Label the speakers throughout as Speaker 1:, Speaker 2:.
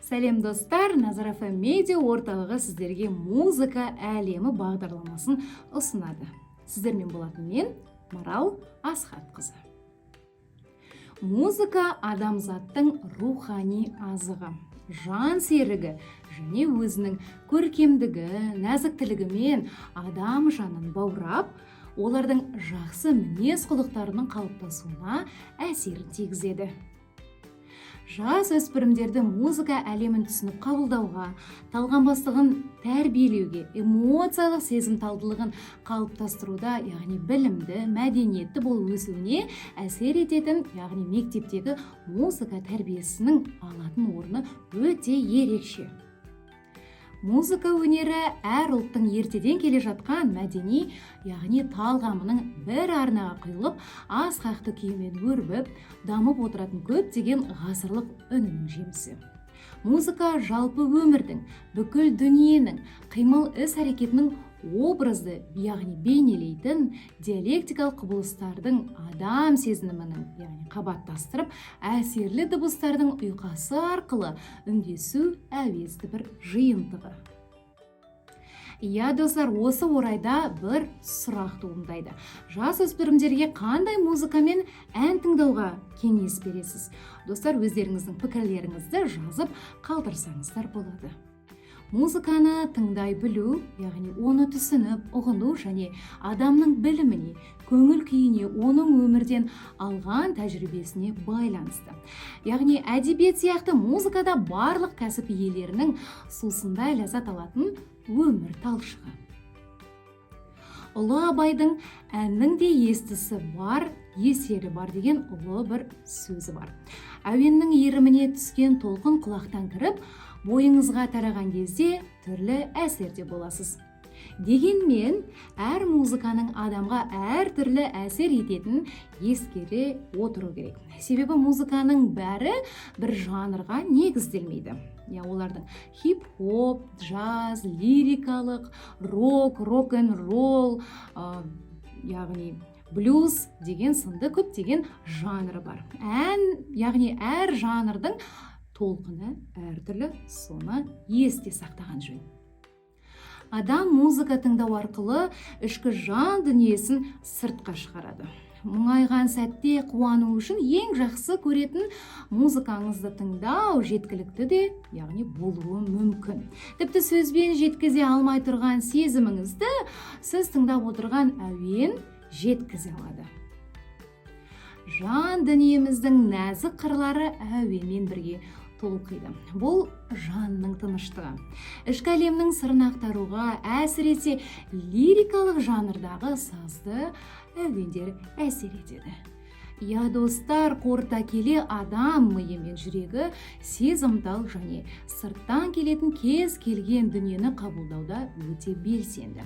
Speaker 1: Сәлем, достар! Назар FM медиа орталығы сіздерге «Музыка әлемі» бағдарламасын ұсынады. Сіздермен болатын мен, Марал Асхатқызы. Музыка – адамзаттың рухани азығы, жан серігі және өзінің көркемдігі, нәзіктілігімен адам жанын баурап, олардың жақсы мінез құлықтарының қалыптасуына әсерін тигізеді. Жас өспірімдерді музыка әлемін түсініп қабылдауға, талғампаздығын тәрбиелеуге, эмоциялық сезімталдылығын қалыптастыруда, яғни білімді, мәдениетті болып өсуіне әсер ететін, яғни мектептегі музыка тәрбиесінің алатын орны өте ерекше. Музыка өнері әр ұлттың ертеден келе жатқан мәдени, яғни талғамының бір арнаға құйылып, асқақты күйімен өрбіп, дамып отыратын көптеген ғасырлық үнінің жемісі. Музыка жалпы өмірдің, бүкіл дүниенің қимыл іс әрекетінің образды, яғни бейнелейтін диалектикалық құбылыстардың, адам сезімінің, яғни қабаттастырып, әсерлі дыбыстардың ұйқасы арқылы үндесу әуезді бір жиынтығы. Иә, достар, осы орайда бір сұрақ туындайды: жас өспірімдерге қандай музыка мен ән тыңдауға кеңес бересіз? Достар, өздеріңіздің пікірлеріңізді жазып қалдырсаңыздар болады. Музыканы тыңдай білу, яғни оны түсініп, ұғыну және адамның біліміне, көңіл күйіне, оның өмірден алған тәжірибесіне байланысты. Яғни әдебиет сияқты музыкада барлық кәсіп иелерінің сусындай ләззат алатын өмір талшығы. Ұлы Абайдың «Әннің де естісі бар, есері бар» деген ұлы бір сөзі бар. Әуеннің иіріміне түскен толқын құлақтан кіріп, бойыңызға тараған кезде түрлі әсерде боласыз. Дегенмен әр музыканың адамға әр түрлі әсер ететінін ескере отыру керек, себебі музыканың бәрі бір жанрға негізделмейді. Иә, олардың хип хоп, джаз, лирикалық, рок, рок н ролл, яғни блюз деген сынды көптеген жанры бар ән. Яғни әр жанрдың толқыны әртүрлі, соны есте сақтаған жөн. Адам музыка тыңдау арқылы ішкі жан дүниесін сыртқа шығарады. Мұңайған сәтте қуану үшін ең жақсы көретін музыкаңызды тыңдау жеткілікті де, яғни болуы мүмкін. Тіпті сөзбен жеткізе алмай тұрған сезіміңізді сіз тыңдап отырған әуен жеткізе алады. Жан дүниеміздің нәзік қырлары әуенмен бірге толқиды. Бұл жанның тыныштығы. Ішкі әлемнің сырын ақтаруға әсіресе лирикалық жанрдағы сазды әуендер әсер етеді. Иә, достар, қорыта келе, адам миы мен жүрегі сезімтал және сырттан келетін кез келген дүниені қабылдауда өте белсенді.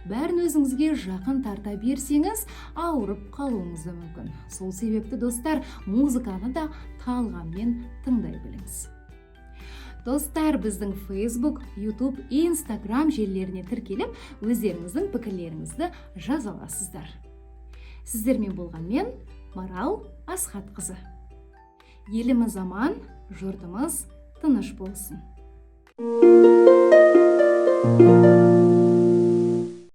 Speaker 1: Бәрін өзіңізге жақын тарта берсеңіз, ауырып қалуыңыз да мүмкін. Сол себепті, достар, музыканы да талғаммен тыңдай біліңіз. Достар, біздің Facebook, YouTube, Instagram желілеріне тіркеліп, өздеріңіздің пікірлеріңізді жаза аласыздар. Сіздермен болған мен, Марал Асхатқызы. Еліміз аман, жұртымыз тыныш болсын.